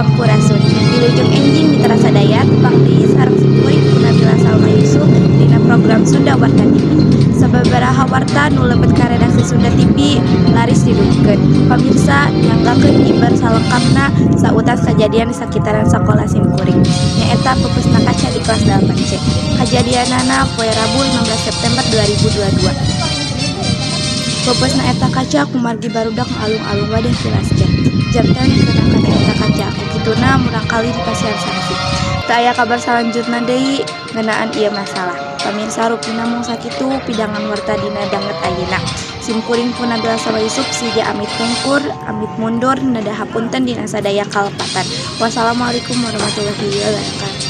Sampurasun. Wilujeng enjing mitra sadaya, tepang deui sareng simkuring Nabila Salma Yusuf dina program Sunda Warta TV. Sababaraha warta nu lebet ka redaksi Sunda TV laris didugikeun. Pamirsa, nyanggakeun ibar salengkapna sautas kajadian di sakitaran sakola simkuring. Nyaeta peupeusna kaca di kelas 8C. Kajadianana poe Rabu, 15 September 2022. Peupeusna eta kaca kumargi barudak ngalung-alung wadeh tilas C. Janten kena kana eta kaca, ku kituna murangkalih dipasihan sanksi. Teu aya kabar salanjutna deui ngeunaan ieu masalah. Pamirsa, rupina mung sakitu pidangan warta dina danget ayeuna. Simkuring Nabila Salma Yusuf siga amit pungkur, amit mundur, neda hapunten dina sadaya kalepatan. Wassalamualaikum warahmatullahi wabarakatuh.